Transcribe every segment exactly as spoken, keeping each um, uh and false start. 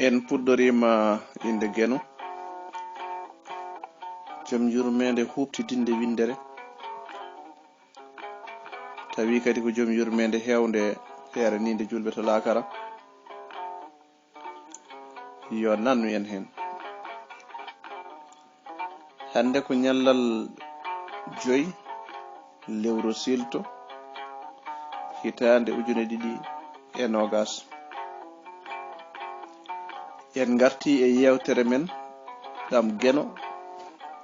En puɗɗoriima innde Geno, jom yurmeende huuɓtidinde winndere, tawi kadi ko jom yurmeende heewnde heeraniinde juulɓe to laakara. Yo nannu en heen. Hannde ko ñallal joy lewru siilto, hitaande ujune ɗiɗi e noogas. En ngartii e yeewtere men, ɗam Geno,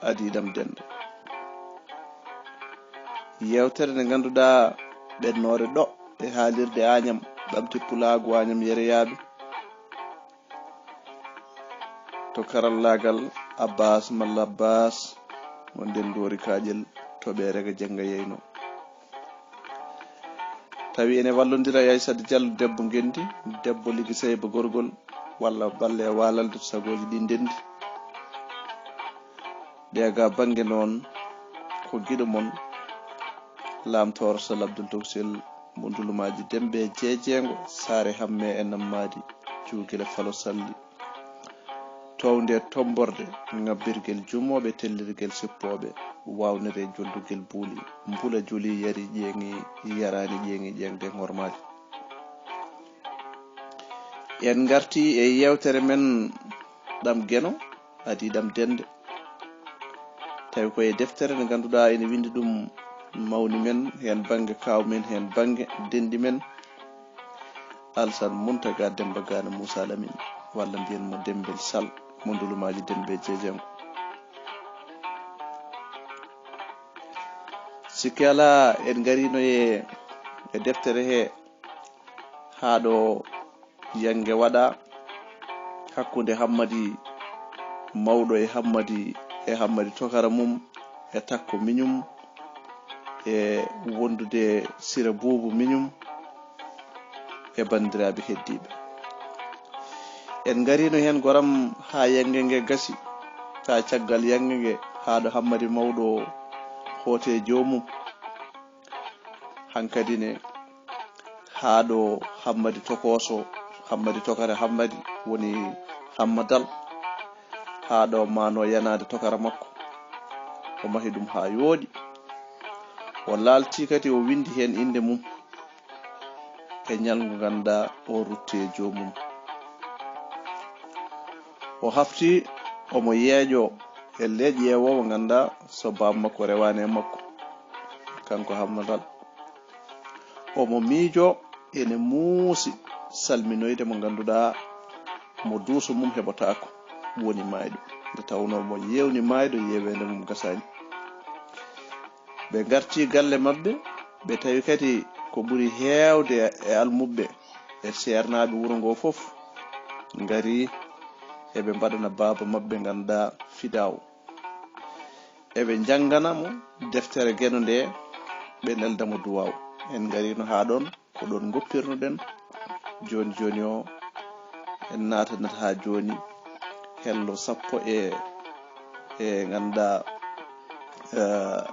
adii ɗam dennde. Yeewtere nde ngannduɗaa ɓennoore ɗo e haalirde Añam, ɓamti pulaagu Añam yereyaaɓe. To karallaagal Abbas Malla Abbas, mo Ndenndoori Kaaƴel, to Ɓeerega Jennga Yeyno. Tawi ene wallondira e Aysata Jallo, debbo Ngenndi, debbo Ligi Seyba Gorgol, walla balle e waalalde to sagooji ɗi ndenndi. Ɗe ga bannge noon, ko giɗo mon, Laamtoor Sal Abdul Toksil, mo Ndulumaaji Dembe Jeejeengo, Saare Hamme e Nammaadi, Juugile Falo Salli. Townde e tommborde, ŋabbirgel jumooɓe, tellirgel sippooɓe, waawnere e joldugel buuli, mbula juli, yari ƴeeŋi, yaraani ƴeeŋi, ƴeeŋde ŋormaaji. En ngartii e yeewtere men ɗam Geno, adii ɗam dennde. Tawi ko e deftere nde ngannduɗaa ene winndi ɗum mawni men, heen bannge kaaw men, heen bannge denɗi men, Alsan Muntaga Demba Gana Moussa Lamine, walla mbiyen mo Dembel Sal, mo Ndulumaaji Dembe Jeejeengo. Sikke alaa, en ngariino e, e deftere he, haa ɗo yannge waɗa hakkunde Hammadi Mawɗo e Hammadi, e Hammadi Tokara mum, e Takko miñum, e wondude Sira Buubu miñum, e banndiraaɓe heddiiɓe. En ngariino heen goram haa yannge nge gasi, haa caggal yannge nge, haa ɗo Hammadi Mawɗo hooti e joomum. Hankadi ne, haa ɗo Hammadi Tokooso, Hammadi Tokara Hammadi, woni Hammadal, haa ɗo maano yanaade tokara makko. O mahi ɗum haa yooɗi. O laalti kadi, o winndi heen innde mum e ñalngu ngannduɗaa o rutti e joomum. O hafti, omo yeeƴo e leeƴ ƴeewoowo ngannduɗaa so baaba makko rewaani e makko. Kanko Hammadal. Omo miijo, ene muusi salminoyde mo ngannduɗaa mo duuso mum heɓotaako, woni maayɗo. Nde tawnoo mo yeewni maayɗo, yeeweende mum gasaani. Ɓe ngarti galle maɓɓe, ɓe tawi kadi ko ɓuri heewde e almuɓɓe e seernaaɓe wuro ngoo fof ngari, eɓe mbaɗana baaba maɓɓe ngannduɗaa fidaawo. Eɓe njanngana mo deftere Geno nde, ɓe nelda mo duwaaw. En ngariino haa ɗoon, ko ɗoon ngoppirno-ɗen. Jooni jooni o, en naatanat haa jooni hello sappo e, e ngannduɗaa, eh,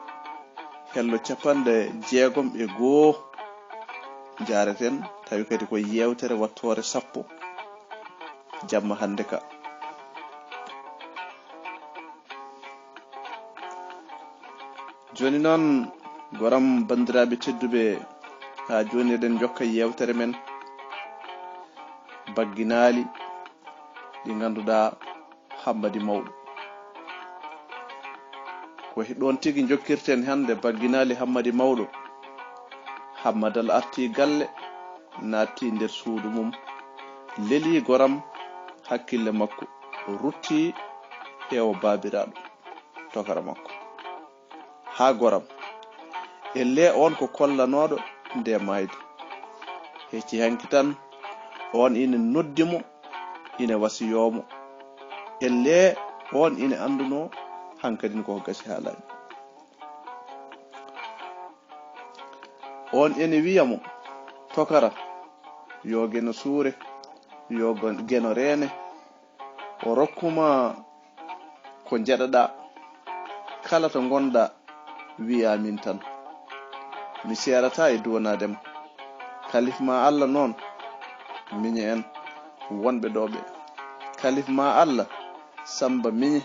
hello capanɗe jeegom e goo njaareten, tawi kadi ko yeewtere wattoore sappo jamma hannde ka. Jooni noon, goram banndiraaɓe tedduɓe, haa jooni eɗen njokka yeewtere men, bagginaali ɗi ngannduɗaa Hammadi Mawɗo. Ko he ɗoon tigi njokkirten hannde bagginaali Hammadi Mawɗo. Hammadal artii galle, naatti nder suudu mum, lelii goram, hakkille makko ruttii he o baabiraaɗo, tokara makko. Haa goram, ellee oon ko kollanooɗo nde maayde. Hecci hanki tan, oon ina noddi mo, ina wasiyoo mo. Ellee oon ina anndunoo hankadin koko gasi haa laaɓi. Oon ene wiya mo, tokara, yo Geno suure, yo Geno reene. O rokku ma ko njeɗaɗaa. Kala to ngonɗaa, wiyaa min tan. Mi seerataa e duwanaade ma. Kalif ma Alla noon, miñe en wonɓe ɗo ɓe. Kalif ma Allah, Samba miñi.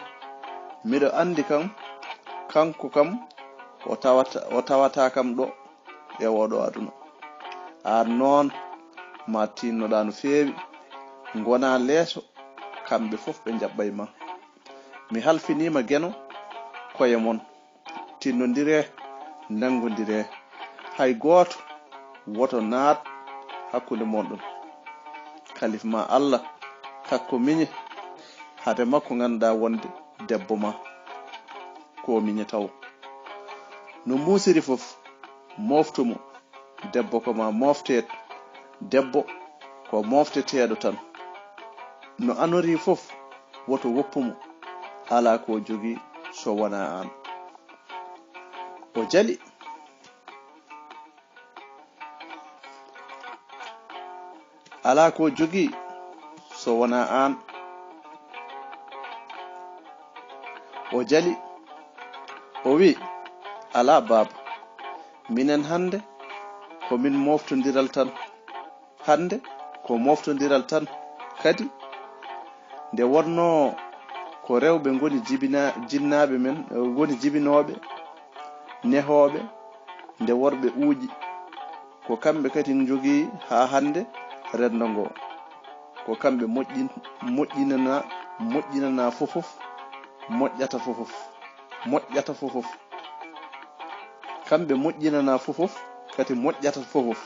Miɗo anndi kam, kanko kam o tawata, o tawata kam ɗo e oɗo aduna. Aan noon ma tinnoɗa no feewi, ngona leeso, kamɓe fof ɓe njaɓɓay ma. Mi halfiniima Geno koye mon. Tinnondiree, nanngondiree. Hay gooto woto naat hakkunde mon ɗon. Kalif ma Allah, takko miñe, hade makko ngannda wonde debbo ma ko miñe taw. No muusiri fof, moftu mo. Debbo ko ma mofteet, debbo ko mofteteeɗo tan. No anori fof, woto woppu mo, alaa ko jogii so wonaa aan. O jali. Alaa ko jogii so wonaa aan. O jali. O wi, alaa baaba. Minen hannde ko min moftondiral tan. Hannde ko moftondiral tan. Kadi nde wonnoo ko rewɓe ngoni jibina-, jinnaaɓe men, ngoni jibinooɓe, nehooɓe, nde worɓe uuƴi. Ko kamɓe kadi njogii haa hannde renndo ngo. Ko kamɓe moƴƴin-, moƴƴinana, moƴƴinana fofof, moƴƴata fofof, moƴƴata fofof. Kamɓe moƴƴinana fofof, kadi moƴƴata fofof.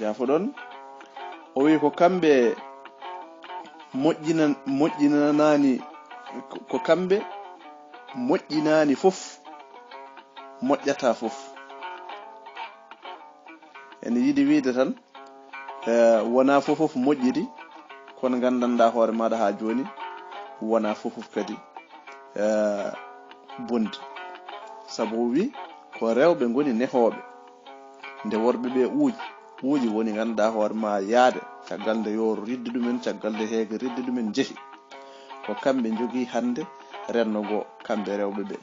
Jaafoɗon, o wi ko kamɓe moƴƴinan-, moƴƴinanaani, ko, ko kamɓe moƴƴinaani fof, moƴƴata fof. Ene yiɗi wiide tan, eh, wonaa fof fof moƴƴiri, kono nganndanɗaa hoore maaɗa haa jooni, wonaa fof fof kadi, eh, bonndi. Sabu o wi ko rewɓe ngoni nehooɓe. Nde worɓe ɓe uuƴi, uuƴi woni ngannduɗaa hoore ma yaade, caggal nde yooro riddi ɗumen, caggal nde heege riddi ɗumen njehi. Ko kamɓe njogii hannde renndo ngo, kamɓe rewɓe ɓe.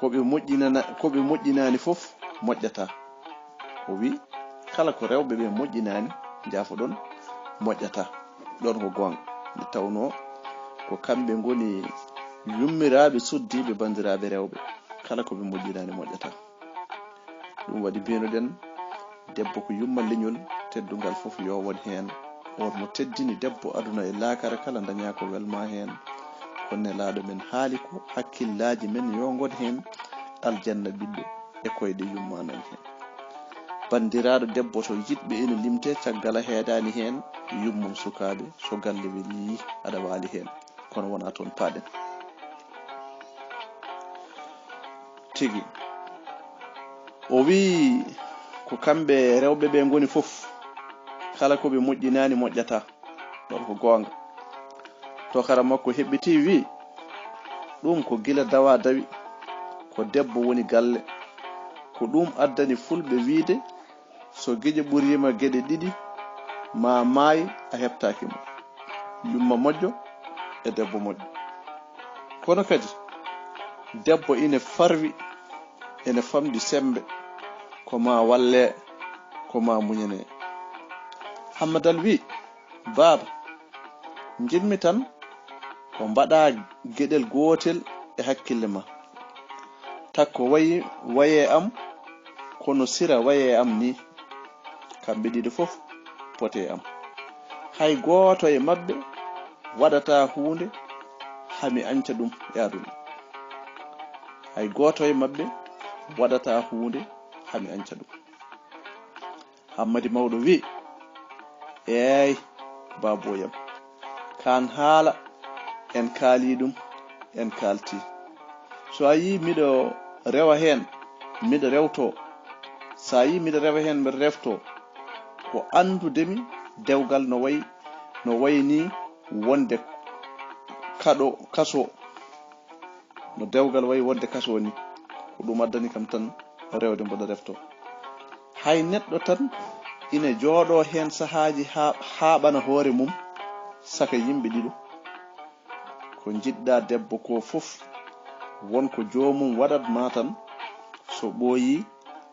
Ko ɓe moƴƴinana-, ko ɓe moƴƴinaani fof moƴƴata. O wi, kala ko rewɓe ɓe moƴƴinaani, jaafoɗon, moƴƴata. Ɗon ko goonga. Nde tawnoo ko kamɓe ngoni yummiraaɓe suddiiɓe banndiraaɓe rewɓe. Kala ko ɓe moƴƴinaani moƴƴata. Ɗum waɗi mbiynoɗen, debbo ko yumma leñol, teddungal fof yo won heen. On mo teddini debbo aduna e laakara kala dañaa ko welma heen. Ko nelaaɗo men haali ko, hakkillaaji men yo ngon heen, aljanna ɓiɗɗo e koyɗe yumma nan heen. Banndiraaɗo debbo to yiɗɓe ene limte, caggal a heedaani heen, yummum sukaaɓe, so galle welii, aɗa waali heen. Kono wonaa toon paaɗen. Tigi. O wii ko kamɓe rewɓe ɓe ngoni fof, kala ko ɓe moƴƴinaani moƴƴata. Ɗon ko goonga. Tokara makko heɓɓitii wii, ɗum ko gila dawa dawi, ko debbo woni galle. Ko ɗum addani fulɓe wiide, so geƴe ɓuriima geɗe ɗiɗi, ma maay a heɓtaaki mo. Yumma moƴƴo e debbo moƴƴo. Kono kadi, debbo ine farwi, ene famɗi semmbe, ko ma walle, ko ma muñane. Hammadal wii, baaba, njiɗmi tan ko mbaɗa geɗel gootel e hakkille ma. Takko wayi, waye am, kono Sira waye am ni. Kamɓe ɗiɗo fof pote am. Hay gooto e maɓɓe waɗata huunde hami añca ɗum e aduna. Hay gooto e maɓɓe waɗata huunde hami añca ɗum. Hammadi Mawɗo wii, eey, baabooyam, kaan haala, en kaalii ɗum, en kaaltii. So a yii miɗo rewa heen, miɗo rewtoo. So a yii miɗo rewa heen, miɗo reftoo. Ko anndude mi dewgal no wayi, no wayi nii wonde kaɗo, kasoo. No dewgal wayi wonde kasoo ni, ko ɗum addani kam tan rewde mboɗo refto. Hay neɗɗo tan ina jooɗoo heen sahaaji haa, haaɓana hoore mum, saka yimɓe ɗiɗo. Ko njiɗɗa debbo ko fof, won ko joomum waɗat ma tan, so ɓooyii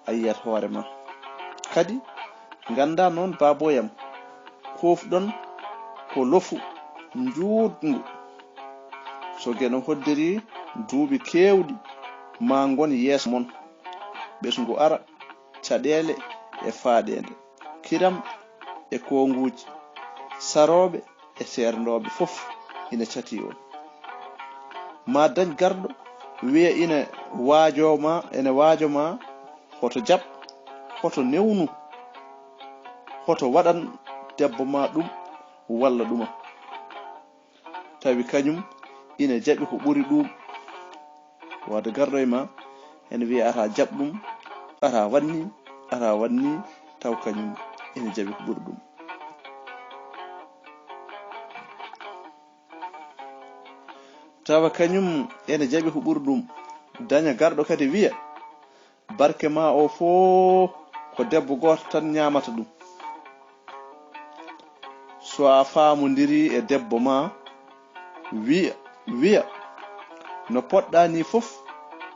a yiyat hoore ma. Kadi Nganndaa noon, baaboyam, koofɗon ko lofu njuutngu. So Geno hoddiri duuɓi keewɗi, maa ngon yeeso mon. Ɓesngu ara, caɗeele e faaɗeende, kiram e koonguuji, sarooɓe e seerndooɓe fof ina catii on. Maa dañ garɗo wiya ina waajoo ma, ene waajo ma, hoto jaɓ, hoto newnu, hoto waɗan debbo ma ɗum walla ɗuma. Tawi kañum ina jaɓi ko ɓuri ɗuum. Waade garɗo e ma, ene wiya, "Ara jaɓ ɗum, ara waɗ ni, ara waɗ ni," taw kañum ene jaɓi ko ɓuri ɗum. Tawa kañum ene jaɓi ko ɓuri ɗum. Daña garɗo kadi wiya, "Barke ma o fof ko debbo gooto tan ñaamata ɗum." So a faamondirii e debbo ma, wiya, wiya, "No poɗɗa ni fof,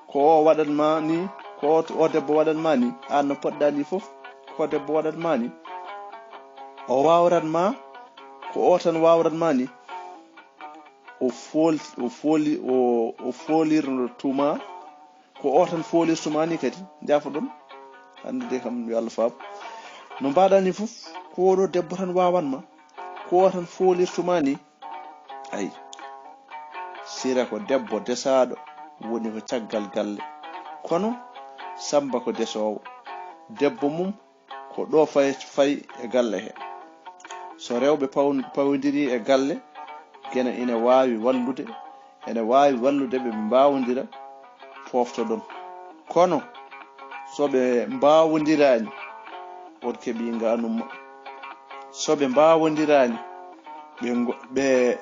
ko o waɗat ma ni, ko o, o debbo waɗat ma ni, aan no poɗɗa ni fof, ko o debbo waɗat ma ni. O waawrat ma, ko o tan waawrat ma ni." O fool-, o fooli-, o, o foolirtuma, ko o tan foolirtuma ni kadi, njaafoɗon. Hannde de kam, yo Allah faab. No mbaɗa ni fof, ko oɗo debbo tan wawan ma, ko o tan foolirtuma ni. Ay, sira ko debbo desaaɗo woni ko caggal galle. Kono Samba ko desoowo. Debbo mum ko ɗo fay, fay e galle he. So rewɓe paw-, pawondiri e galle, Geno ina waawi wallude, ene waawi wallude ɓe, ɓe mbaawondira, poftoɗon. Kono so ɓe mbaawondiraani, on keɓii ngaanumma. So ɓe mbaawondiraani, ɓe ngo-, ɓe,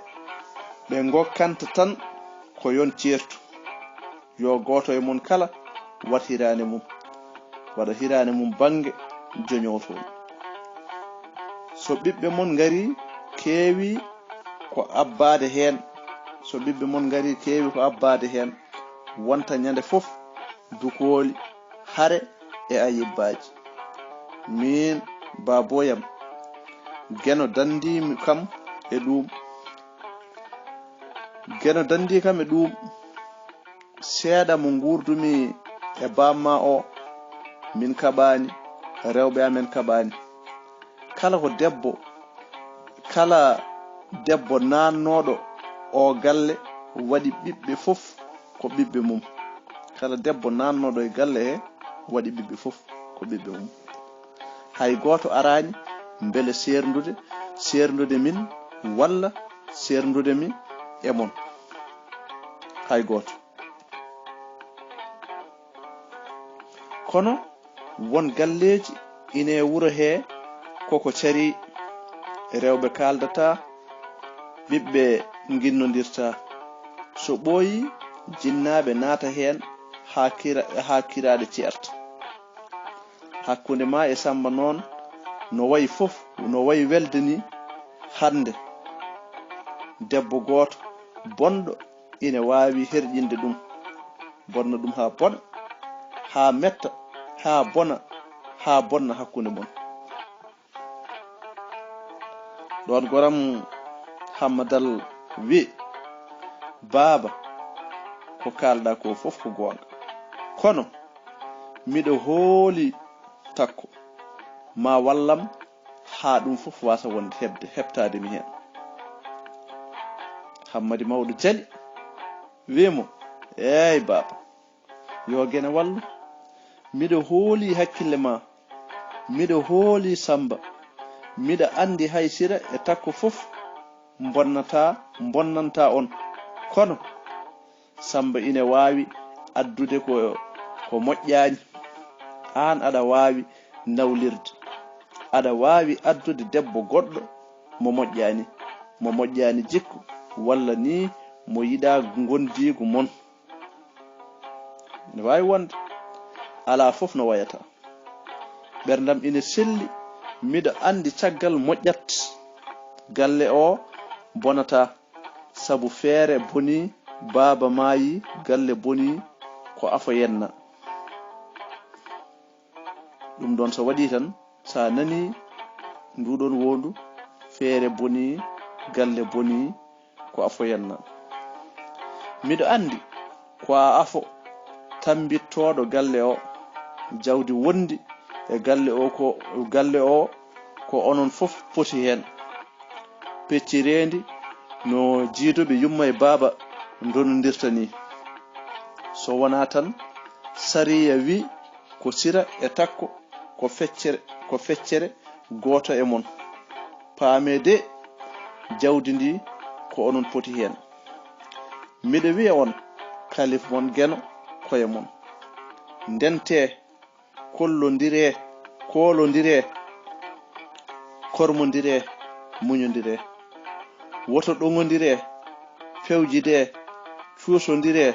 ɓe ngokkanta tan ko yon ceertu. Yo gooto e mon kala waɗ hiraande mum, waɗa hiraande mum bannge joñootol. So ɓiɓɓe mon ngari, keewi ko abbaade heen, so ɓiɓɓe mon ngari, keewi ko abbaade heen, wonta ñande fof dukooli, hare e ayibbaaji. Miin, baaboyam, Geno danndii kam e ɗuum. Geno danndii kam e ɗuum. Seeɗa mo nguurdumi e baamma o, min kaɓaani, rewɓe amen kaɓaani. Kala ko debbo, kala debbo naannooɗo o galle waɗi ɓiɓɓe fof ko ɓiɓɓe mum. Kala debbo naannooɗo e galle he waɗi ɓiɓɓe fof ko ɓiɓɓe mum. Hay gooto araani mbele seerndude, seerndude min walla seerndude mi e mon. Hay gooto. Kono won galleeji ine e wuro hee koko carii, rewɓe kaaldataa, ɓiɓɓe nginnondirtaa. So ɓooyii, jinnaaɓe naata heen haa kira-, haa kiraaɗe ceerta. Hakkunde ma e Samba noon, no wayi fof, no wayi welde ni hannde. Debbo gooto bonɗo ine waawi herƴinde ɗum, bonna ɗum haa bona, haa metta, haa bona, haa bonna hakkunde mon. Ɗoon goram Hammadal wi, "Baaba, ko kaalɗaa ko fof ko goonga. Kono miɗo hooli Takko, ma wallam haa ɗum fof waasa wonde heɓde, heɓtaade mi heen." Hammadi Mawɗo jali, wi mo, "Eey, baaba, yo Geno wallu. Miɗo hooli hakkille ma. Miɗo hooli Samba. Miɗa anndi hay sira e Takko fof mbonnata, mbonnanta on. Kono Samba ine waawi addude ko, ko moƴƴaani. Aan aɗa waawi nawlirde. Aɗa waawi addude debbo goɗɗo mo moƴƴaani, mo moƴƴaani jikku, walla ni mo yiɗaa ngondiigu mon." Ene waawi wonde. Alaa fof no wayata. Ɓerndam ine selli, miɗo anndi caggal moƴƴat. Galle o bonata, sabu feere boni, baaba maayi, galle boni, ko afo yenna. Ɗum ɗoon so waɗii tan, So a nanii nduuɗoon woondu, feere bonii, galle bonii, ko afo yenna. Miɗo anndi ko a afo tambittooɗo galle o, jawdi wondi e galle o ko, galle o ko onon fof poti heen, peccireendi no jiiduɓe yumma e baaba ndonondirta nii. So wonaa tan, sariya wii ko Sira e Takko ko feccere, ko feccere gooto e mon. Paamee de, jawdi ndi ko onon poti heen. Miɗo wiya on, kalifu mon Geno ko e mon. Ndentee, kollondiree, koolondiree, kormondiree, muñondiree. Woto ɗoŋondiree, pewjidee, cuusondiree.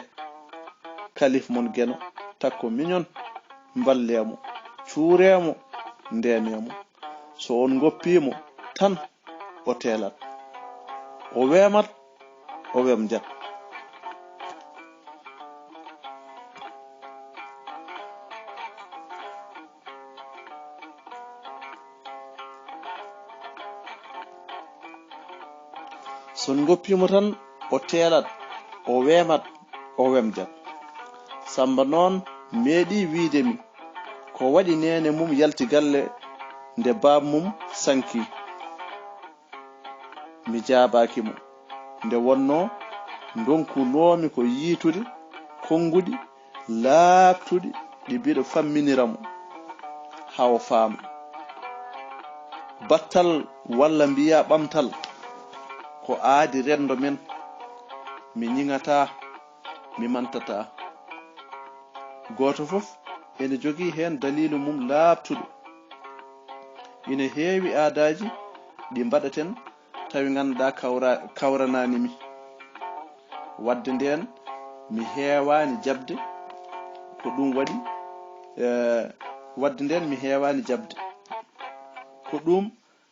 Kalifu mon Geno, Takko miñon, mballee mo, cuuree mo, ndeenee mo. So on ngoppii mo tan, o teelat, o weemat, o wemjat. So on ngoppii mo tan, o teelat, o weemat, o wemjat. Sammba noon meeɗii wiyde mi ko waɗi neene mum yalti galle nde baab mum sankii. Mi jaabaaki mo. Nde wonnoo ndonkunoomi ko yiytude konnguɗi laaɓtuɗi ɗi mbiɗo famminira mo, haa o faama. Battal walla mbiyaa ɓamtal ko aadi renndo men. Mi ñiŋataa, mi mantataa. Gooto fof ene jogii heen daliilu mum laaɓtuɗo. Ine heewi aadaaji ɗi mbaɗaten tawi ngannduɗaa kawra-, kawranaani mi. Waɗde ndeen mi heewaani jaɓde ko ɗum waɗi, eh, waɗde ndeen mi heewaani jaɓde. Ko ɗum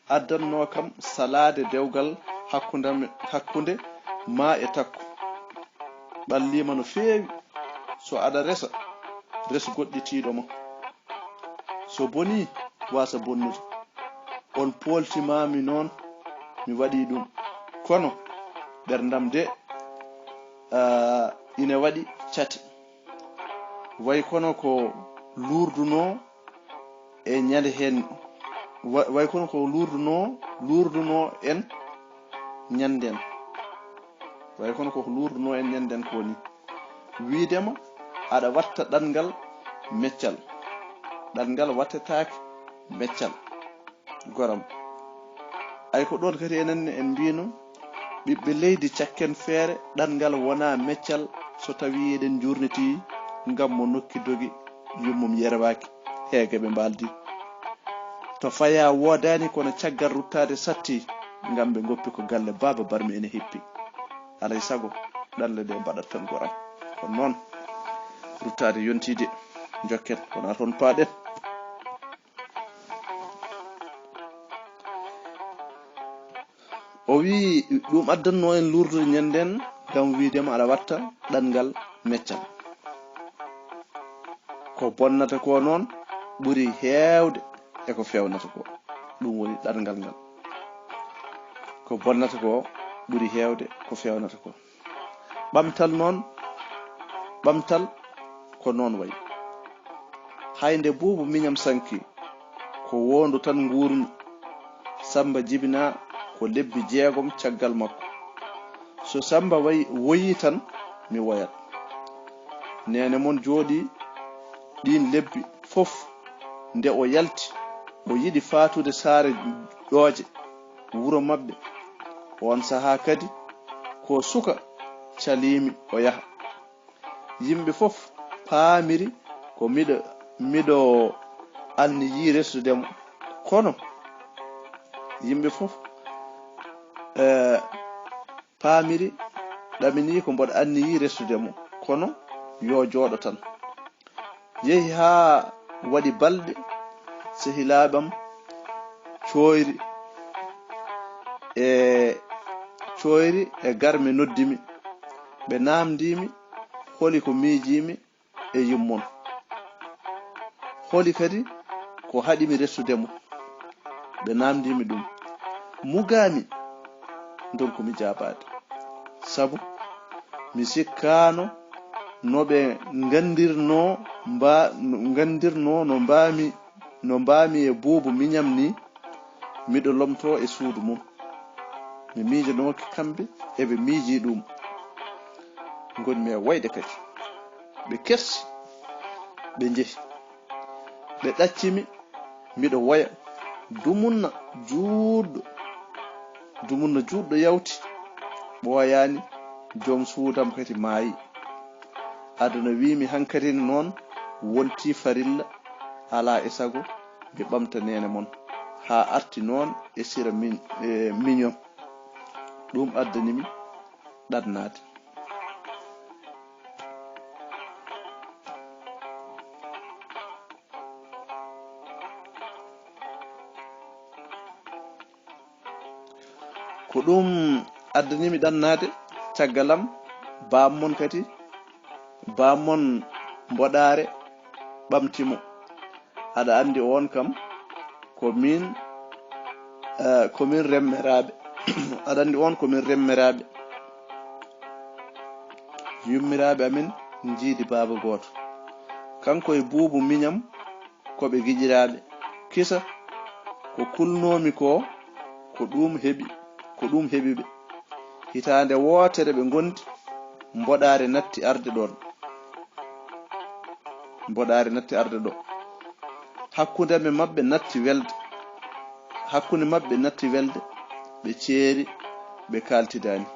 addannoo kam salaade dewgal hakkunde am, hakkunde maa e Takko. Ɓalliima no feewi. So aɗa resa, res goɗɗitiiɗo ma. So bonii, waasa bonnude. On pooltimaami noon, mi waɗii ɗum. Kono ɓerndam de, ah, ine waɗi cate. Way kono ko luurdunoo e ñande heen, wa-, way kono ko luurdunoo, luurdunoo en ñannden. Way kono ko luurdunoo en ñannden ko ni. Wiide ma aɗa watta ɗanngal meccal. Ɗanngal wattetaake meccal. Goram. Ay ko ɗoon kadi enen ne en mbino, ɓiɓɓe leydi, cakken feere, ɗanngal wonaa meccal so tawii eɗen njuurnitii ngam mo nokki dogi, yummum yerwaaki, heege ɓe mbaaldi. To fayaa woodaani, kono caggal ruttaade satti, ngam ɓe ngoppi ko galle Baaba Barmi ene hippi. Alay sago, ɗanle ɗe mbaɗat tan goram. Kono noon, ruttaade yontiide, njokken, wonaa toon paaɗen. O wiyi ɗum addannoo en luurdude ñannden ngam wiide ma aɗa watta ɗanngal meccal. Ko bonnata ko noon ɓuri heewde e ko feewnata ko. Ɗum woni ɗanngal ngal. Ko bonnata ko ɓuri heewde ko feewnata ko. Ɓamtal noon, ɓamtal ko noon wayi. Hay nde buubu miñam sanki, ko woondu tan nguurmi. Sammba jibinaa ko lebbi jeegom caggal makko. So Sammba wayi, woyii tan, mi woyat. Neene mon jooɗii ɗiin lebbi fof. Nde o yalti, o yiɗi faatude saare Ƴooje, wuro maɓɓe. Oon sahaa kadi, ko suka caliimi o yaha. Yimɓe fof paamiri ko miɗo, miɗo anniyii resude mo. Kono yimɓe fof, eh, paamiri, ɗaminii ko mboɗo anniyii resude mo. Kono yo jooɗo tan. Yehi haa waɗi balɗe, sehilaaɓe am cooyri e, cooyri e garme noddi mi. Ɓe naamndii mi holi ko miijii mi e yummum. Holi kadi ko haɗi mi resude mo. ɓe naamndii mi ɗum. Mugaami, ndonku mi jaabaade. Sabu mi sikkaano no ɓe nganndirnoo mba-, nganndirnoo no mbaami, no mbaami e buubu miñam nii, miɗo lomtoo e suudu mum. Mi miijanooki kamɓe, eɓe miijii ɗum. Ngonmi e woyde kadi. Ɓe kersi, ɓe njehi. Ɓe ɗacci mi, miɗo woya. Dumunna juutɗo, dumunna juutɗo yawti, ɓooyaani, joom suudam kadi maayi. Aduna wiimi hankadin noon wontii farilla, alaa e sago mi ɓamta neene mon, haa arti noon e sira min, e miño. Ɗum addani mi ɗannaade. Ko ɗum addani mi ɗannaade, caggal am, baam mon kadi, baam mon mboɗaare ɓamti mo. Aɗa anndi oon kam ko min, eh, ko min remmeraaɓe. Aɗa anndi oon ko min remmeraaɓe. Yummiraaɓe amen njiidi baaba gooto. Kanko e buubu miñam ko ɓe giƴiraaɓe. Kisa ko kulnoomi ko, ko ɗum heɓi, ko ɗum heɓi ɓe. Hitaande wootere ɓe ngondi, mboɗaare natti arde ɗoon. Mboɗaare natti arde ɗo. Hakkunde maɓɓe natti welde. Hakkunde maɓɓe natti welde. Ɓe ceeri, ɓe kaaltidaani.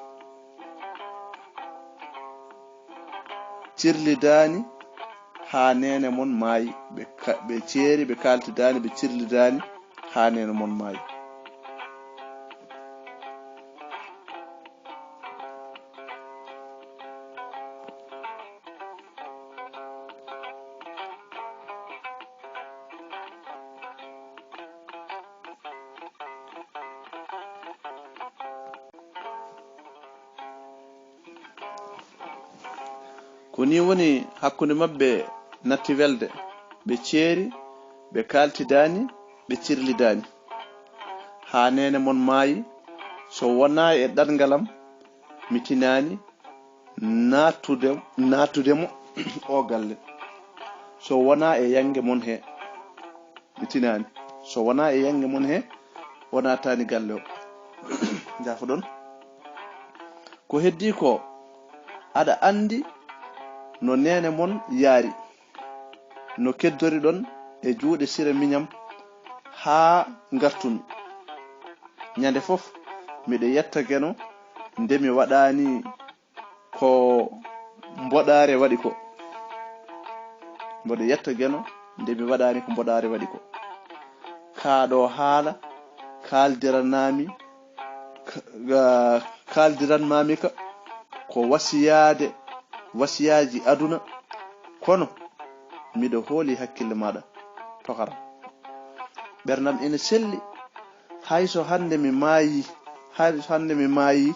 Cirlidaani haa neene mon maayi. Ɓe ka-, ɓe ceeri, ɓe kaaltidaani, ɓe cirlidaani haa neene mon maayi. Ko nii woni hakkunde maɓɓe natti welde, ɓe ceeri, ɓe kaaltidaani, ɓe cirlidaani. Haa neene mon maayi, so wonaa e ɗanngal am, mi tinaani naattude, naattude mo o galle. So wonaa e yannge mon he, mi tinaani. So wonaa e yannge mon he, o naataani galle o. Njaafoɗon. Ko heddii ko, aɗa anndi no neene mon yaari, no keddoriɗon e juuɗe sira miñam haa ngartumi. Ñande fof, miɗo yetta Geno nde mi waɗaani ko mboɗaare waɗi ko. Mboɗo yetta Geno nde mi waɗaani ko mboɗaare waɗi ko. Kaa ɗoo haala kaaldiranmaami, ka-, ga-, kaaldiranmaami ka ko wasiyaade, wasiyaaji aduna, kono miɗo hooli hakkille maaɗa, tokaram. Ɓerndam ina selli, hay so hannde mi maayi, hay so hannde mi maayi,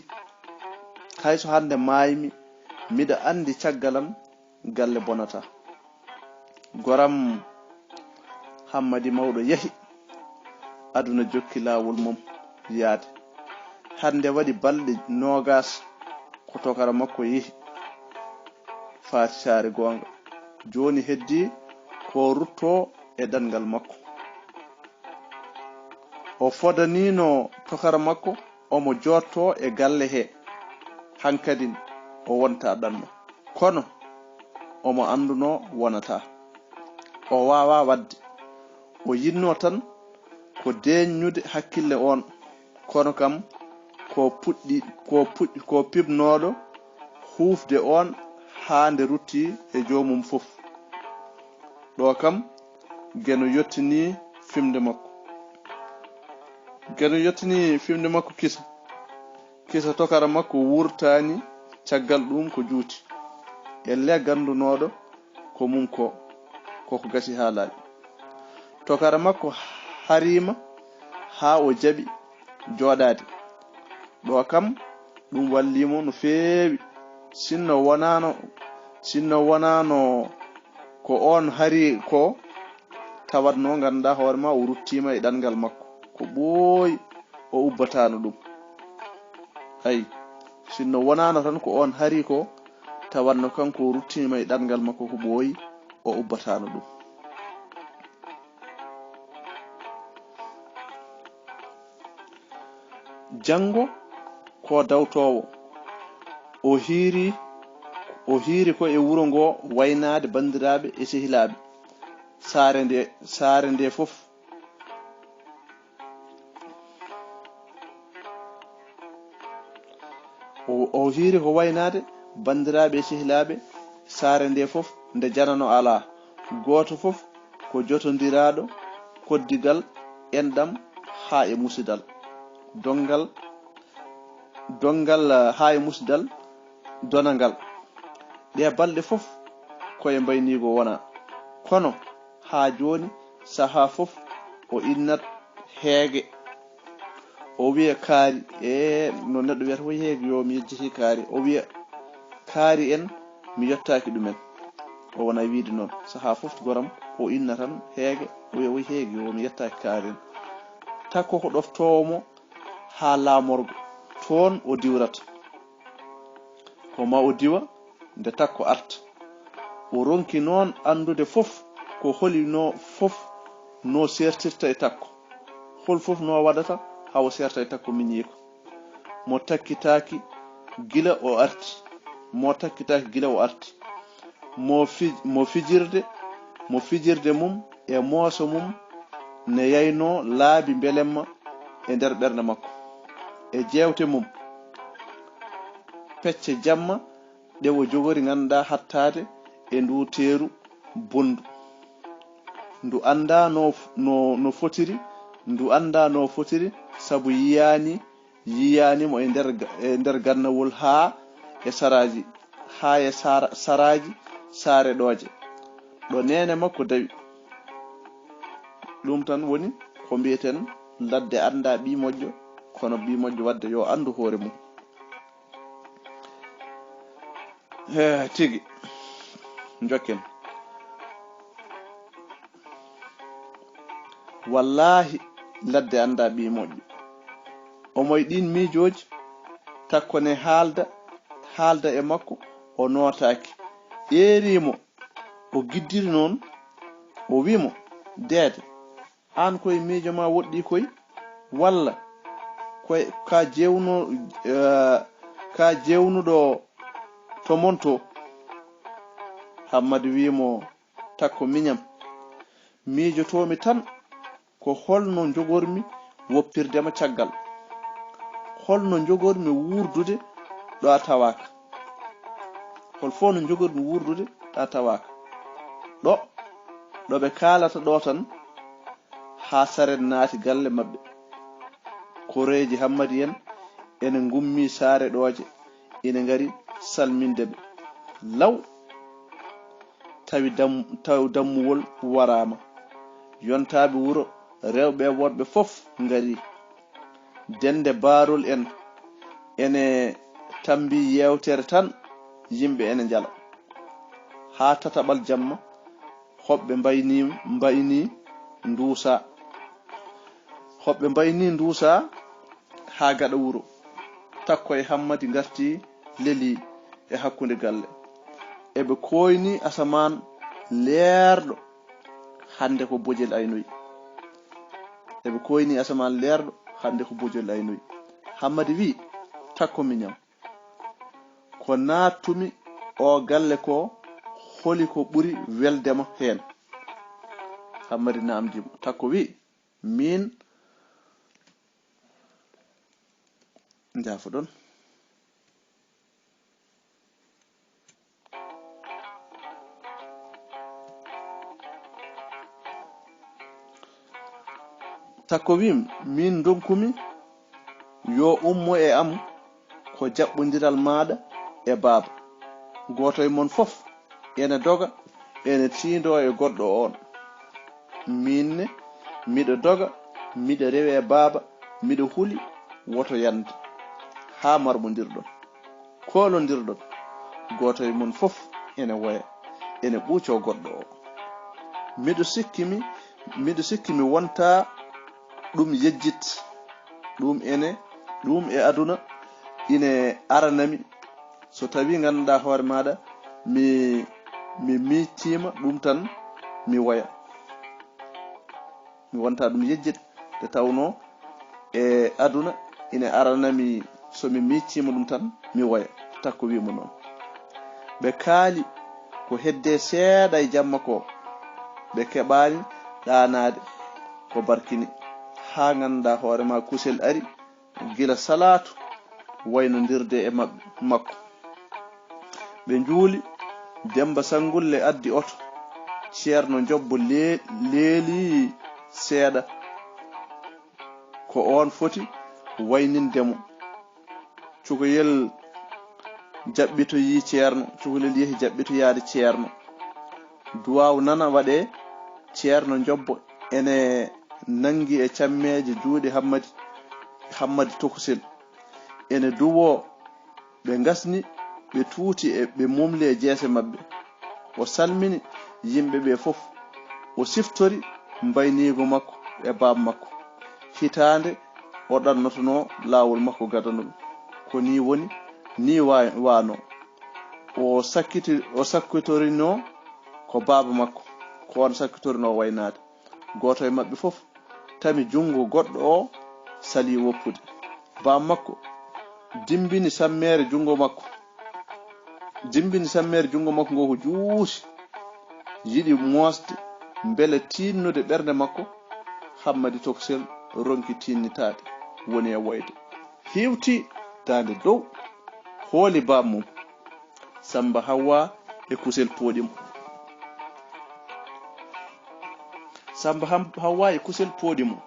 hay so hannde maaymi, miɗo anndi caggal am galle bonataa. Goram Hammadi Mawɗo yahi, aduna jokki laawol mum yaade. Hannde waɗi balɗe noogaas ko tokara makko yehi, faati saare goonga. Jooni heddii ko ruttoo e ɗanngal makko. O fodaniino tokara makko, omo jooɗtoo e galle hee, hankadin o wontaa ɗanno. Kono omo anndunoo wonataa. O waawaa waɗde. O yiɗnoo tan ko deeƴnude hakkille oon. Kono kam ko puɗɗi, ko puɗɗi, ko piɓnooɗo huufde oon haa nde ruttii e joomum fof. Ɗo kam, Geno yottinii fimde makko. Geno yottinii fimde makko kisa. Kisa tokara makko wurtaani caggal ɗum ko juuti. Ellee ganndunooɗo ko mum ko, koko gasi haa laaɓi. Tokara makko hariima haa o jaɓi jooɗaade. Ɗo kam, ɗum wallii mo no feewi. Sinno wonaano, sinno wonaano ko oon hari ko, tawatno ngannduɗaa hoore ma o ruttiima e ɗanngal makko. ko ɓooyi, o ubbataano ɗum. Ay, sinno wonaano tan ko oon hari ko, tawanno kanko o ruttiima e ɗanngal makko ko ɓooyi, o ubbataano ɗum. Janngo ko dawtoowo, o hiiri, o hiiri ko e wuro ngo waynaade banndiraaɓe e sehilaaɓe. Saare nde, saare nde fof. O, o hiiri ko waynaade banndiraaɓe e sehilaaɓe, saare nde fof nde janano alaa, gooto fof ko jotondiraaɗo koddigal enɗam haa e musidal, donngal, donngal, haa e musidal donangal. Ɗee balɗe fof ko e mbayniigo wona, kono haa jooni sahaa fof o innat heege. O wiya kaari, e no neɗɗo wiyata, "Woy heege, yo mi yejjiti kaari." O wiya, "Kaari en, mi yottaaki ɗumen." O wona wiide noon. Sahaa fof goram o inna tan heege, o wiya, "Woy heege, yo mi yottaaki kaari en." Takko ko ɗoftoowo mo haa laamorgo. Toon o diwrata. Ko ma o diwa nde takko arta. O ronki noon anndude fof ko holi no fof no seertirta e takko. Hol fof no waɗata haa o seerta e takko miñiiko. Mo takkitaaki gila o arti. Mo takkitaaki gila o arti. Mo fi-, mo fijirde, mo fijirde mum e mooso mum ne yaynoo laabi mbelemma e nder ɓernde makko. E jeewte mum, pecce jamma ɗe o jogori nganndaa hattaade e ndu teeru bonndu. Ndu anndaa no, no, no fotiri, ndu anndaa no fotiri, sabu yiyaani, yiyaani mo e nder ga-, e nder gannawol haa e saraaji, haa e sara-, saraaji saare ɗooje. Ɗo neene makko dawi. Ɗum tan woni ko mbiyeten ladde anndaa ɓii moƴƴo, kono ɓii moƴƴo waɗde yo anndu hoore mum. He, tigi. Njokken. Wallaahi, ladde anndaa ɓii moƴƴo. Omo e ɗiin miijooji, takko ne haalda, haalda e makko, o nootaaki. Ƴeeri mo, o giddiri noon, o wii mo, "Deede, aan koye miijo ma woɗɗi koy, walla koye ka jewno, eh, ka jewnuɗo to mon to?" Hammadi wii mo, "Takko miñam, miijotoomi tan ko holno njogormi woppirde ma caggal. Holno njogormi wuurdude ɗo a tawaaka? Hol fof no njogormi wuurdude ɗo a tawaaka? Ɗo, ɗo ɓe kaalata ɗo tan, haa saret naati galle maɓɓe. Koreeji Hammadi en ene ngummi saare ɗooje, ene ngari salminde ɓe. Law, tawi dam-, tawi dammuwol waraama. Yontaaɓe wuro, rewɓe e worɓe fof ngari. Dennde Baarol en ene tammbi yeewtere tan, yimɓe ene njala. Haa tataɓal jamma, hoɓɓe mbayni, mbayni nduusa. Hoɓɓe mbayni nduusa haa gaɗa wuro. Takko e Hammadi ngarti leli e hakkunde galle. Eɓe kooyni asamaan leerɗo, hannde ko bojel aynoyi. Eɓe kooyni asamaan leerɗo, hannde ko bojel aynoyi. Hammadi wii, "Takko miñam, ko naattumi o galle ko, holi ko ɓuri welde ma heen?" Hammadi naamndii mo. Takko wii, "Miin," njaafoɗon. Takko wii, "Miin ndonkumi yo ummo e am ko jaɓɓondiral maaɗa e baaba. Gooto e mon fof ene doga, ene tiindoo e goɗɗo oon. Miin ne, miɗo doga, miɗo rewa e baaba, miɗo huli, woto yande, haa marmondirɗon. Koolondirɗon, gooto e mon fof ene woya, ene ɓuucoo goɗɗo o. Miɗo sikki mi, miɗo sikki mi wontaa ɗum yejjit, ɗum ene, ɗum e aduna ine aranami, so tawi ngannduɗaa hoore maaɗa mi, mi miijtiima ɗum tan mi woya. Mi wonta ɗum yejjit, nde tawnoo e aduna ine aranami, so mi miijtiima ɗum tan mi woya. Takko wi'imo noon. Ɓe kaali ko heddii seeɗa e jamma ko, ɓe keɓaani ɗaanaade ko barkini, haa ngannduɗaa hoore maa kusel ari gila salaatu waynondirde e maɓɓe, makko. Ɓe njuuli, Demmba Sanngulle addi oto, Ceerno Njobbo le-, leeli seeɗa, ko oon foti wayninde mo. Cukalel jaɓɓitoyii Ceerno, cukalel yehi jaɓɓitoyaade Ceerno. Duwaaw nana waɗee, Ceerno Njobbo ene nanngi e cammeeje juuɗe Hammadi, Hammadi Tokosel. Ene duwoo, ɓe ngasni, ɓe tuuti, e ɓe mumli e jeese maɓɓe. O salmini yimɓe ɓe fof. O siftori mbayniigu makko e baaba makko. Hitaande o ɗannotonoo laawol makko gadano ɗum. Ko nii woni, nii wa-, waanoo. O sakkiti-, o sakkitorino ko baaba makko, ko oon sakkitorino waynaade. Gooto e maɓɓe fof tami junngo goɗɗo o, salii woppude. Baaba makko dimbini sammeere junngo makko. Dimbini sammeere junngo makko ngo ko juuti. Yiɗi moosde mbele tiinnude ɓernde makko. Hammadi Tokosel ronki tiinnitaade, woni e woyde. Hiwti daande dow, hooli baaba mum. Sammba Hawwa e kusel pooɗi mo. Sammba Ham-, Hawwa e kusel pooɗi mo.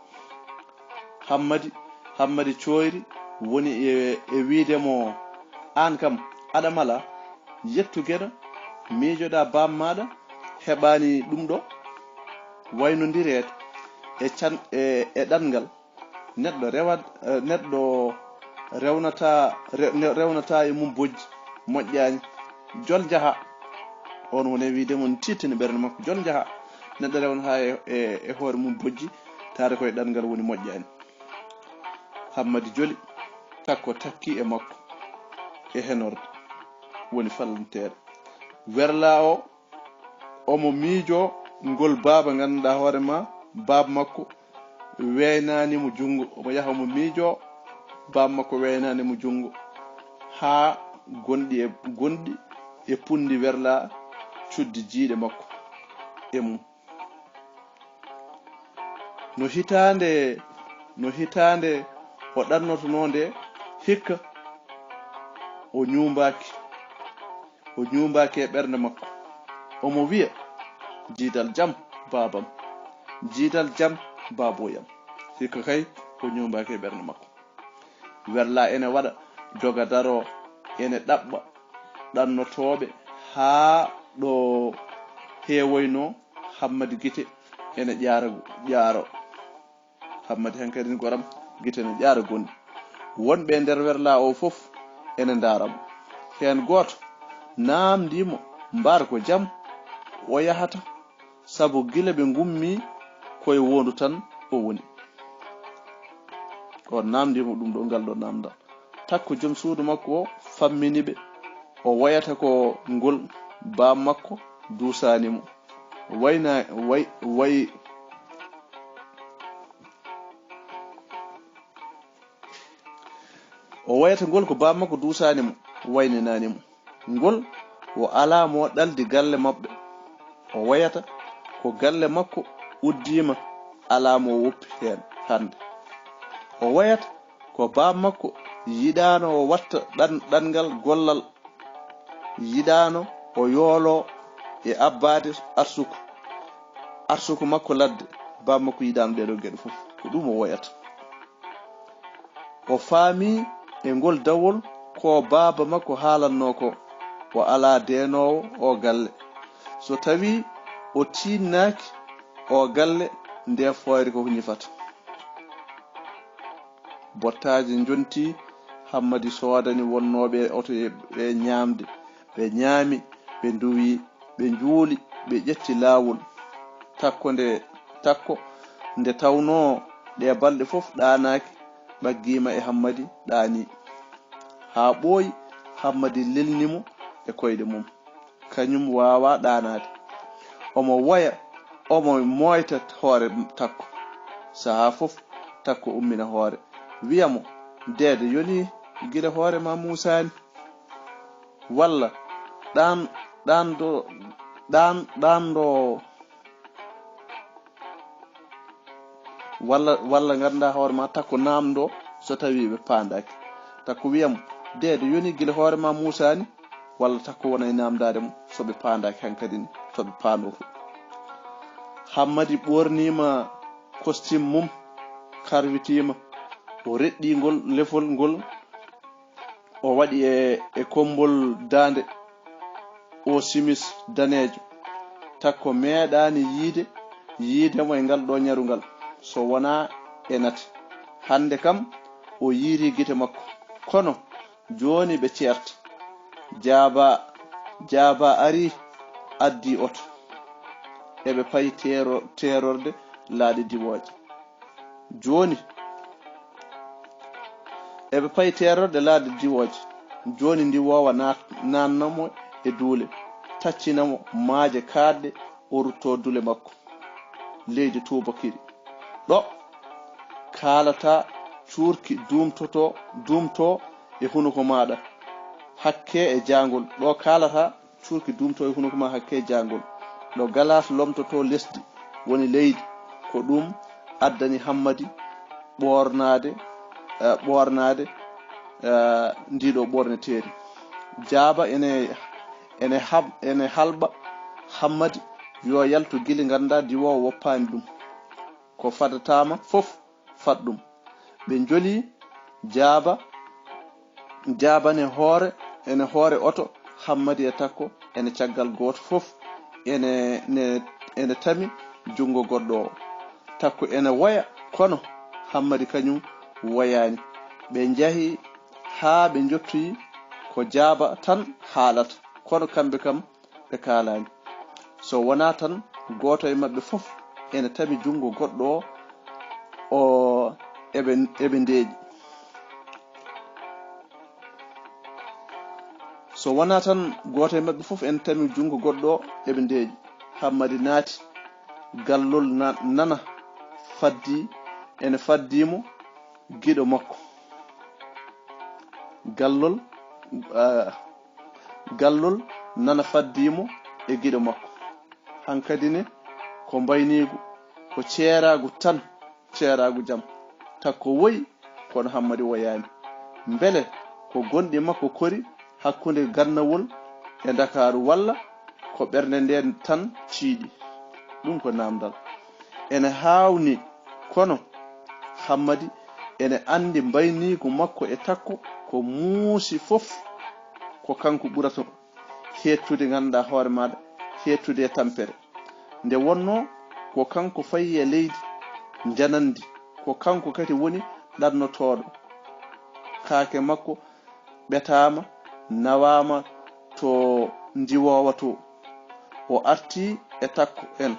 Hammadi, Hammadi Cooyri woni e, e wiide mo, aan kam, aɗa mala, yettu geɗa, miijoɗaa baaba maaɗa, heɓaani ɗum ɗo, waynondireede e can-, e, e ɗanngal. Neɗɗo rewa-, eh, neɗɗo rewnata, re-, ne-, rewnata e mum bojji moƴƴaani. Jol njaha. On woni e wiide mon tiittini ɓernde makko. Jol njaha. Neɗɗo rewnata e, e, e hoore mum bojji, taare koye ɗanngal woni moƴƴaani. Hammadi joli, takko takki e makko. E henorde woni fallanteere. Werlaa o omo miijoo ngol baaba, ngannduɗaa hoore ma, baaba makko weynaani mo junngo. Omo yaha omo miijoo, baaba makko weynaani mo junngo. Haa gonɗi e, gonɗi e punndi werlaa cuddi jiiɗe makko e mum. No hitaande, no hitaande o ɗannotonoo nde, hikka o ñuumbaaki. O ñuumbaaki e ɓernde makko. Omo wiya, "Jiidal jam, baabam. Jiidal jam, baaboyam." Hikka kay, o ñuumbaaki e ɓernde makko. Werlaa ene waɗa doga daroo, ene ɗaɓɓa ɗannotooɓe haa ɗo heewoynoo. Hammadi gite ene ƴaara, ƴaaro. Hammadi hankadi goram, gite ne ƴaara gonɗi. Wonɓe e nder werlaa o fof ene ndaara mo. Heen gooto naamndii mo, mbar ko jam o yahata, sabu gila ɓe ngummii ko e woondu tan o woni. O naamndii mo ɗum ɗo, ngal ɗo naamndal. Takko joom suudu makko o fammini ɓe. O woyata ko ngol baaba makko duusaani mo. Wayna-, way-, way-, o woyata ngol ko baaba makko duusaani mo, wayninaani mo. Ngol o alaa mo ɗaldi galle maɓɓe. O woyata ko galle makko uddiima, alaa mo woppi heen hannde. O woyata ko baaba makko yiɗaano o watta ɗan-, ɗanngal gollal, yiɗaano o yooloo e abbaade arsuku, arsuku makko ladde, baaba makko yiɗaano ɗee ɗoo geɗe fof. Ko ɗum o woyata. O faami e ngol dawol ko baaba makko haalannoo ko, o alaa deenoowo o galle. So tawii o tiinnaaki o galle, nde fooyre ko ñifata. Bottaaji njontii, Hammadi soodani wonnooɓe oto e, e ñaamde. Ɓe ñaami, ɓe nduwi, ɓe njuuli, ɓe ƴetti laawol. Takko nde, takko nde tawnoo Ɗe balɗe fof ɗaanaaki, ɓaggiima e Hammadi ɗaanii. Haa ɓooyi, Hammadi lelni mo e koyɗe mum. Kañum waawaa ɗaanaade. Omo woya, omo mooyta hoore Takko. Sahaa fof, Takko ummina hoore, wiya mo, "Deede yonii gila hoore ma muusaani." Walla ɗaan, ɗaan ɗo, ɗaan, ɗaan ɗo, walla, walla nganndaa hoore ma, Takko naamndoo so tawii ɓe paandaaki. Takko wiya mo, "Deede yonii gila hoore ma muusaani." Walla Takko wona e naamndaade mo so ɓe paandaaki hankadi ni, so ɓe paandoo fof. Hammadi ɓoorniima costume mum, karwitiima. O reɗɗii ngol lefol ngol, o waɗi e, e kommbol daande o simis daneejo. Takko meeɗaani yiide, yiide mo e ngal ɗo ñarungal, so wonaa e nate. Hannde kam, o yiiri gite makko. Kono jooni ɓe ceerta. Jaaba, Jaaba arii, addii oto. Eɓe payi teero-, teerorde laaɗe diwooje. Jooni, eɓe payi teerorde laaɗe diwooje. Jooni ndiwoowa naat-, naatna mo e duule, taccina mo maaje kaaɗɗe, o ruttoo duule makko. Leydi tuubakiri. Ɗo kaalata cuurki duumtotoo, duumtoo e hunuko maaɗa. Hakke e jaangol. Ɗo kaalata cuurki duumtoo e hunuko ma hakke jaangol. Ɗo galaas lomtotoo lesdi, woni leydi, ko ɗum addani Hammadi ɓoornaade, eh, ɓoornaade, eh, ndiɗo ɓoorneteeri. Jaaba ene, ene hab-, ene halɓa Hammadi yo yaltu gili nganndaa diwoowo woppaani ɗum. Ko fadataama fof fat ɗum. Ɓe njoli Jaaba, Jaaba ne hoore, ene hoore oto, Hammadi e Takko ene caggal, gooto fof ene, ne, ene tami junngo goɗɗo o. Takko ene woya, kono Hammadi kañum woyaani. Ɓe njahi haa ɓe njottoyi ko Jaaba tan haalata, kono kamɓe kam ɓe kaalaani. So wonaa tan, gooto e maɓɓe fof ene tami junngo goɗɗo o, o eɓe, eɓe ndeeƴi. So wonaa tan, gooto e maɓɓe fof ene tami junngo goɗɗo o, eɓe ndeeƴi. Hammadi naati gallol na-, nana faddi, ene faddi mo giɗo makko. Gallol, ah, gallol nana faddi mo e giɗo makko. Hankadi ne, ko mbayniigu, ko ceeraagu tan, ceeraagu jam. Takko woyi, kono Hammadi woyaani. Mbele ko gonɗi makko kori hakkunde gannawol e Ndakaaru, walla ko ɓernde nden tan ciiɗi? Ɗum ko naamndal. Ene haawni, kono Hammadi ene anndi mbayniigu makko e Takko, ko muusi fof ko kanko ɓurata heettude, nganndaa hoore maaɗa, heettude e tampere. Nde wonnoo ko kanko fayi e leydi njanandi, ko kanko kadi woni ɗannotooɗo. Kaake makko ɓetaama, nawaama to ndiwoowa to. O artii e Takko en.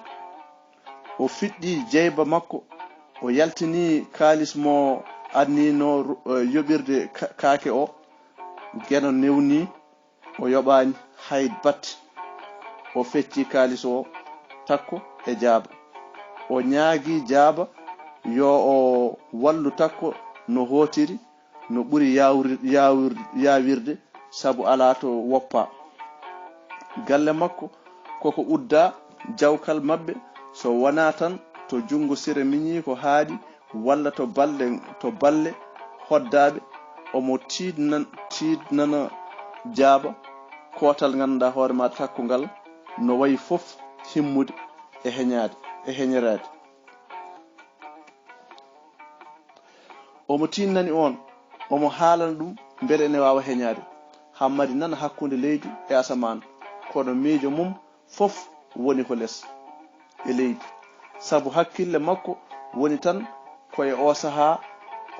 O fiɗɗii jeyba makko, o yaltinii kaalis mo anniino ru-, eh, yoɓirde ka-, kaake o. Geno newnii, o yoɓaani hay batte. O feccii kaalis o, Takko e Jaaba. O ñaagii Jaaba yo o wallu Takko no hootiri, no ɓuri yaawri-, yaawir-, yaawirde, sabu alaa to woppaa. Galle makko koko uddaa, jawkal maɓɓe, so wonaa tan to junngo Sire miñiiko haaɗi, walla to balɗe, to balle hoddaaɓe, omo tiiɗnan-, tiiɗnana Jaaba kootal, nganndaa hoore ma, Takko ngal no wayi fof himmude e heñaade, e heñoraade. Omo tiinnani oon, omo haalana ɗum mbele ene waawa heñaade. Hammadi nana hakkunde leydi e asamaan, kono miijo mum fof woni ko les e leydi. Sabu hakkille makko woni tan ko e oo sahaa,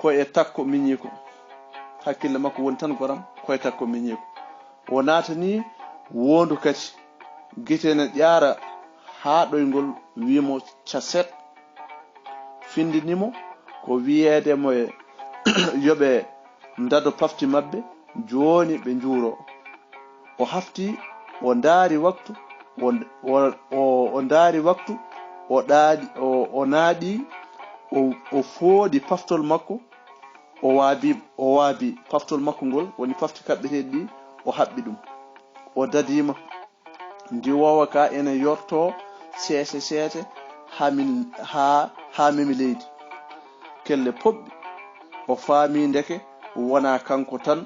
ko e Takko miñiiko. Hakkille makko woni tan, goram, ko e Takko miñiiko. O naatanii woondu kadi, gite ene ƴaara haa ɗoyngol, wii mo caset, findini mo, ko wiyeede mo e yo ɓe ndado pafti maɓɓe, jooni ɓe njuuro. O hafti, o ndaari waktu, o, o, o, o ndaari waktu, o ɗaaɗi, o, o naaɗi, o, o fooɗi paftol makko, o waabi, o waabi paftol makko ngol, woni pafti kaɓɓeteeɗi ɗi, o haɓɓi ɗum. O dadiima. Ndiwoowa ka ene yortoo seese seese haa min, haa, haa memi leydi. Kelle poɓɓi, o faami ndeke wonaa kanko tan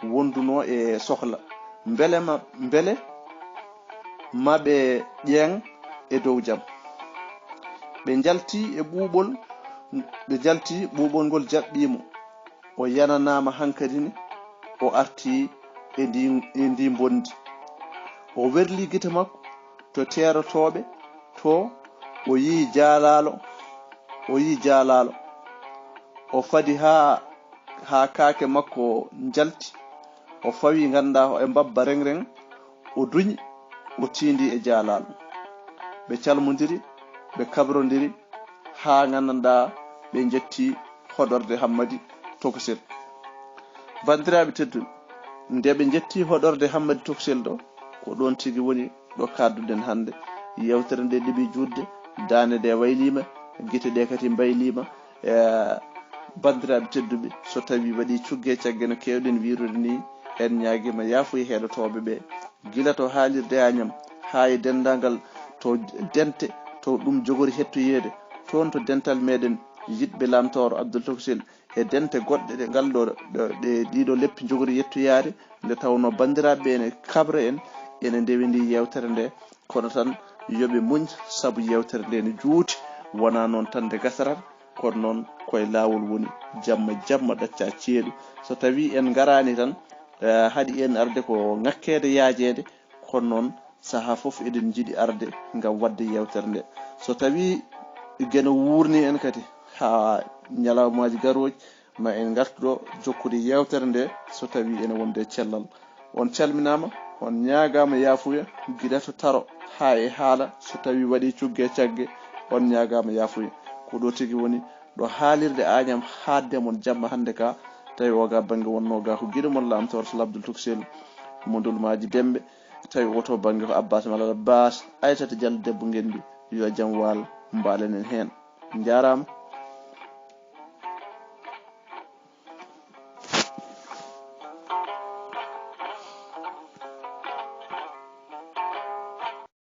wondunoo e sohla. Mbele ma, mbele ma ɓe ƴeeŋ e dow jam. Ɓe njalti e ɓuuɓol, ɓe njalti, ɓuuɓol ngol jaɓɓii mo. O yananaama hankadi ne, o arti e ndi, e ndi mbondi. O werli gite makko to teerotooɓe to, o yi'i jaalaalo, o yi'i jaalaalo. O fadi haa, haa kaake makko njalti. O fawi nganndaa e mbabba reŋ-reŋ, o duñi, o tiindi e jaalaalo. Ɓe calmondiri, ɓe kabrondiri, haa nganndanɗaa ɓe njetti hoɗorde Hammadi Tokosel. Banndiraaɓe tedduɓe, nde ɓe njetti hoɗorde Hammadi Tokosel ɗo, ko ɗoon tigi woni ɗo kaadduɗen hannde. Yewtere nde ɗeɓi juutde, daande nde wayliima, gite ɗe kadi mbayliima. E, banndiraaɓe tedduɓe, so tawii waɗii cugge e cagge no keewɗen wiyrude nii, en ñaagiima yaafuya heɗotooɓe ɓe, gila to haalirde Añam haa e denndaangal to dente to ɗum jogori hettoyeede, toon to dental meɗen yiɗɓe Lamtooro Abdul Tokosel e dente goɗɗe ɗe ngal ɗo, ɗo, ɗe, ɗiɗo leppi njogori yettoyaade, nde tawnoo banndiraaɓe ɓe ene kabra en, ene ndewindii yeewtere nde. Kono tan, yo ɓe muñ, sabu yeewtere nde ne juuti, wonaa noon tan nde gasata, kono noon koye laawol woni, jamma jamma ɗacca ceeɗu. So tawii en ngaraani tan, eh, haɗi en arde ko ŋakkeede yaajeede, kono noon sahaa fof eɗen njiɗi arde ngam waɗde yeewtere nde. So tawii Geno wuurni en kadi haa ñalawmaaji garooji, ma en ngartu ɗo jokkude yeewtere nde, so tawii ene wonde cellal. On calminaama, on ñaagaama yaafuya, gila to taro haa e haala, so tawii waɗii cugge e cagge, on ñaagaama yaafuya. Ko ɗo tigi woni ɗo haalirde Añam haaɗde mon jamma hannde ka, tawi o ga bannge wonnoo ga ko giɗo mon Lamtooro Sal Abdul Tokosel mo Ndulmaaji Demmbe, tawi o to bannge ko Abbas Malal Abbas, Aysata Jallo debbo Ngenndi, yo jam waal, mbaalen en heen. Njaaraama.